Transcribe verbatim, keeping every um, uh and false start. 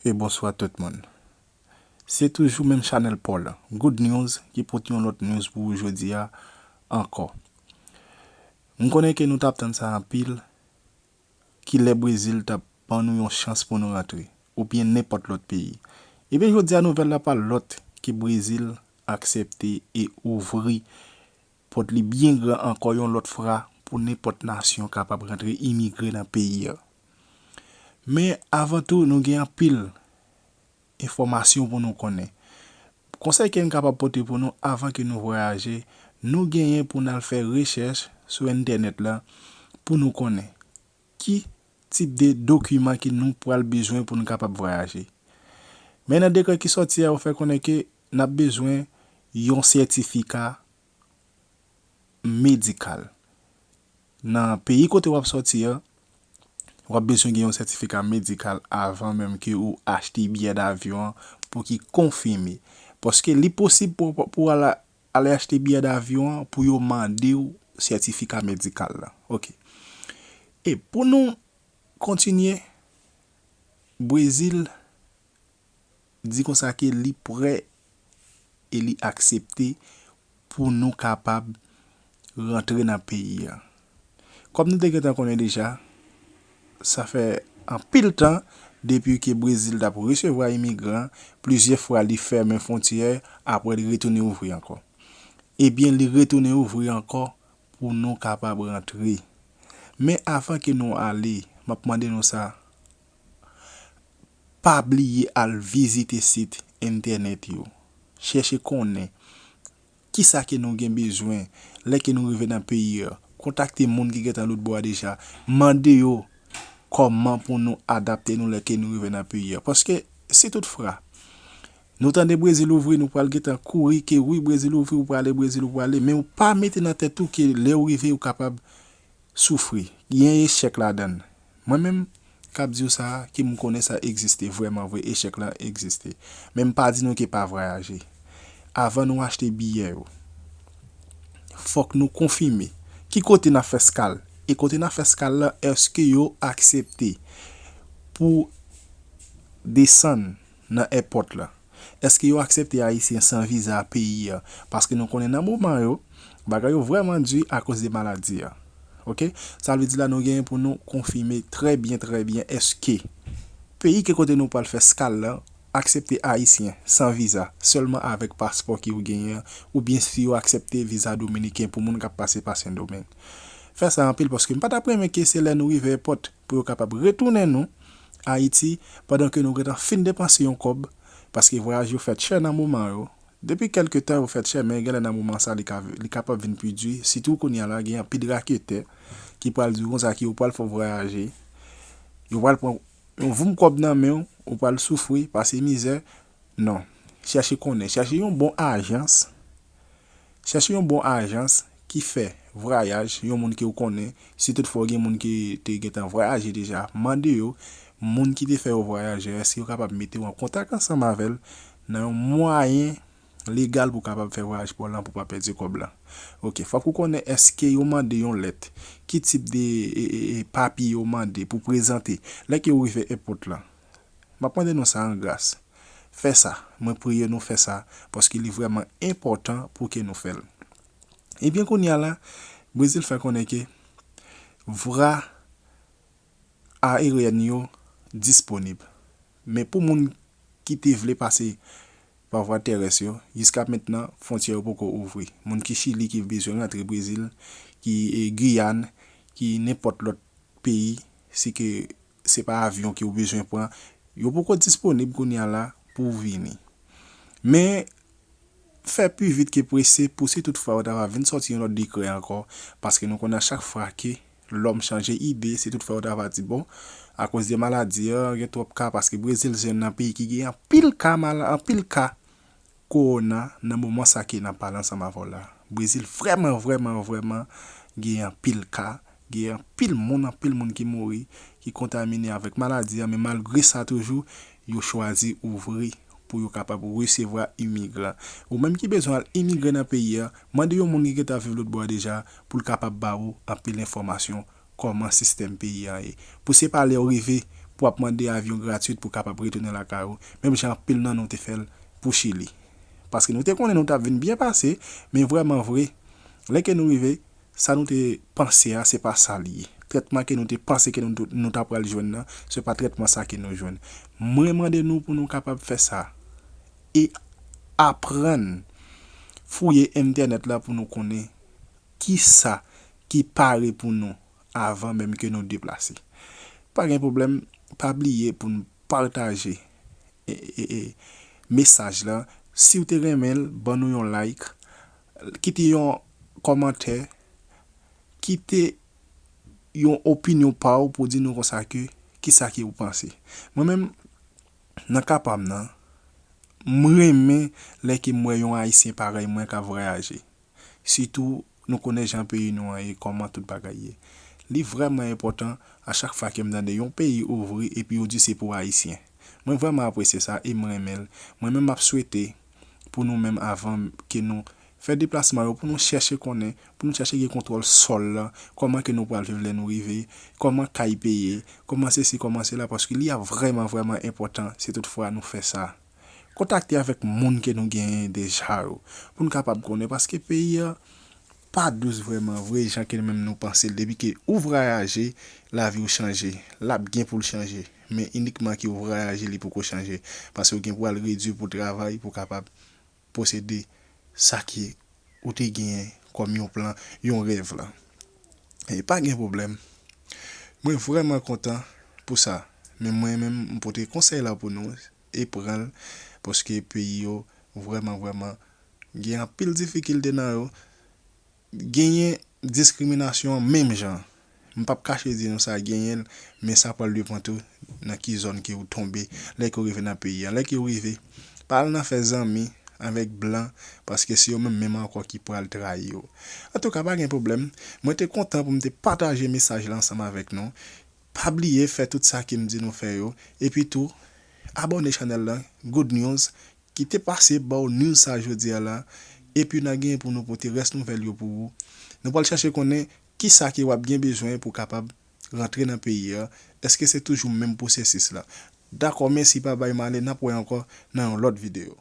E bonswa tout moun. Se toujou menm chanèl pa w la, Good News, ki pote yon lòt news pou ou jodi a ankò. M konnen ke nou t ap tann sa anpil, kilè Brezil t ap ban nou yon chans pou nou rantre, oubyen nenpòt lòt peyi. Ebyen, jodi a nouvèl la pa lòt ke Brezil aksepte e ouvri pòt li byen gran ankò yon lòt fwa pou nenpòt nasyon kapab rantre imigre nan peyi a. Men avan tou, nou gen anpil enfòmasyon pou nou konnen. Konsèy ke m kapab pote pou nou avan ke nou vwayaje, nou genyen pou n al fè rechèch sou entènèt la pou nou konnen ki tip de dokiman ke nou pral bezwen pou nou kapab vwayaje. Men nan dekrè ki sòti a, yo fè konnen ke n ap bezwen yon sètifika medikal. Nan peyi kote w ap sòti a, w ap bezwen gen yon sètifika medikal avan menm ke ou achte biyè davyon an pou ki konfime. Paske li posib pou, pou w al, al achte biyè davyon an pou yo mande w sètifika medikal la. Ok. E pou nou kontinye, Brezil di konsa ke li prè e li aksepte pou nou kapab rantre nan peyi a. Kòm nou te gentan konnen deja, sa fè anpil tan depi ke Brezil t ap resevwa imigran, plizyè fwa li fèmen fwontyè, apre li retounen ouvri ankò. Ebyen, li retounen ouvri ankò pou nou kapab rantre. Men avan ke nou ale, m ap mande nou sa, pa bliye al vizite sit entènèt yo. Chèche konnen kisa ke nou gen bezwen lè ke nou rive nan peyi a. Kontakte moun ki gentan lòt bò a deja. Mande yo kòman pou nou adapte nou lè ke nou rive nan peyi a. Paske si toutfwa nou tande Brezil ouvri, nou pral gentan kouri ke wi, Brezil ouvri, ou prale, Brezil ou prale, men ou pa mete nan tèt ou ke lè ou rive, ou kapab soufri. Gen echèk ladan l. Mwen menm k ap di w sa a, ke m konnen sa egziste, vrèman vre, echèk la egziste. Men m pa di nou ke pa vwayaje. Avan nou achte biyè yo, fòk nou konfime ki kote n ap fè eskal. E kote n ap fè eskal la, èske yo aksepte pou desann nan èpòt la? Èske yo aksepte Ayisyen san viza peyi a? Paske nou konnen nan moman yo, bagay yo vrèman di akoz de maladi a. Ok? Sa vle di la nou genyen pou nou konfime trè byen, trè byen, èske peyi ke kote nou pral fè eskal la aksepte Ayisyen san viza, sèlman avèk paspò ke ou genyen an, oubyen si yo aksepte viza dominiken pou moun k ap pase pa Sendomeng. Fè sa anpil paske m pa t ap renmen ke se lè nou rive èpòt pou yo kapab retounen nou Ayiti, pandan ke nou gentan fin depanse yon kòb, paske vwayaj yo fèt chè nan moman yo. Depi kèlke tan yo fèt chè, men genlè nan moman sa li ka, li kapab vin pi di, sitou kounye a la gen anpil raketè ki pral di w konsa ke yo pral fè w vwayaje, yo pral pran yon voum kòb nan men w, ou pral soufri, pase mizè. Non. Chèche konnen, chèche yon bon ajans. Chèche yon bon ajans ki fè vwayaj, yon moun ke w konnen, si toutfwa w gen moun ki te gentan vwayaje deja, mande yo, moun ki te fè yo vwayaje, èske yo kapab mete w an kontak ansanm avè l nan yon mwayen legal pou w kapab fè vwayaj pa w lan pou w pa pèdi kòb lan. Ok, fòk ou konnen èske yo mande yon lèt, ki tip de e, e, e, papye yo mande pou prezante lè ke yo rive èpòt lan. M ap mande nou sa an gras. Fè sa. Mwen priye nou fè sa, paske li vrèman enpòtan pou ke nou fè l. Ebyen, kounye a la, Brezil fè konnen ke vwa aeryèn yo disponib. Men pou moun ki te vle pase pa vwa tèrès yo, jiska mentnan, fwontyè yo poko ouvri. Moun ki Chili, ki bezwen rantre Brezil, ki, e, Giyàn, ki nenpòt lòt peyi, si ke se pa avyon ke w bezwen pran, yo poko disponib kounye a la pou w vini. Men, fè pi vit ke prese pou si toutfwa yo ta va vin sòti yon lòt dekrè ankò, paske nou konnen a chak fwa ke lòm chanje ide, si toutfwa yo ta va di, bon, akoz de maladi a, gen twòp ka, paske Brezil se youn nan peyi ki gen anpil ka mal-, anpil ka kowona nan moman sa ke n ap pale ansanm avè w la. Brezil vrèman, vrèman, vrèman gen anpil ka, gen anpil moun, anpil moun ki mouri, ki kontamine avèk maladi a, men malgre sa toujou, yo chwazi ouvri pou yo kapab resevwa imigran. Ou menm ki bezwen al imigre nan peyi a, mande yon moun ki gentan viv lòt bò a deja pou l kapab ba ou anpil enfòmasyon kòman sistèm peyi a ye. Pou se pa lè w rive pou ap mande avyon gratwit pou kapab retounen lakay ou, menm jan anpil nan nou te fè l pou Chili. Paske nou te konnen nou t ap vin byen pase, men vrèman vre, lè ke nou rive, sa nou te panse a, se pa sa l ye. Trètman ke nou te panse ke nou, nou t ap pral jwenn nan, se pa trètman sa ke nou jwenn. Mwen mande nou pou nou kapab fè sa e aprann fouye entènèt la pou nou konnen ki sa ki pare pou nou avan menm ke nou deplase. Pa gen pwoblèm, pa bliye pou n pataje e, e, e, mesaj la. Si w te renmen l, ban nou yon like, kite yon kòmantè, kite yon opinyon pa w pou di nou konsa ke kisa ke ou panse. Mwen menm, nan ka pa m nan, m renmen lè ke m wè yon Ayisyen parèy mwen k ap vwayaje. Sitou, nou konnen jan peyi nou an ye, kòman tout bagay ye. Li vrèman enpòtan a chak fwa ke m tande yon peyi ouvri epi yo di se pou Ayisyen. Mwen vrèman apresye sa e m renmen l. Mwen menm m ap swete pou nou menm avan ke nou fè deplasman yo, pou nou chèche konnen, pou nou chèche gen kontwòl sòl la, kòman ke nou pral viv lè nou rive, kòman kay peye, kòman sesi, kòman sela, paske li ap vrèman, vrèman enpòtan si toutfwa nou fè sa. Kontakte avèk moun ke nou genyen deja yo, pou n kapab konnen, paske peyi a pa dous vrèman vre, jan ke nou menm nou panse l. Depi ke ou vwayaje, lavi w chanje, l ap gen pou l chanje. Men inikman ke ou vwayaje, li poko chanje, paske ou gen pou al redui pou travay, pou kapab posede sa ke ou te genyen kòm yon plan, yon rèv la. E pa gen pwoblèm. Mwen vrèman kontan pou sa. Men mwen menm, m pote konsèy la pou nou e pran l, paske peyi yo vrèman, vrèman gen anpil difikilte nan yo. Genyen diskriminasyon an menm jan. M p ap kache di nou sa, genyen l, men sa pral depann tou nan ki zòn ke ou tonbe lè ke ou rive nan peyi a. Lè ke ou rive, pa al nan fè zanmi avèk blan, paske se yo menm menm ankò ki pral trayi ou. Antouka, pa gen pwoblèm. Mwen te kontan pou m te pataje mesaj la ansanm avèk nou. Pa bliye fè tout sa ke m di nou fè yo. Epi tou, abòne chanèl la, Good News, ki te pase ba w news sa jodi a la. Epi n a genyen pou nou pote rès nouvèl yo pou ou. Nou pral chèche konnen kisa ke w ap gen bezwen pou kapab rantre nan peyi a. Èske se toujou menm pwosesis la? Dakò, mèsi, pa bay male, n ap wè ankò nan yon lòt videyo.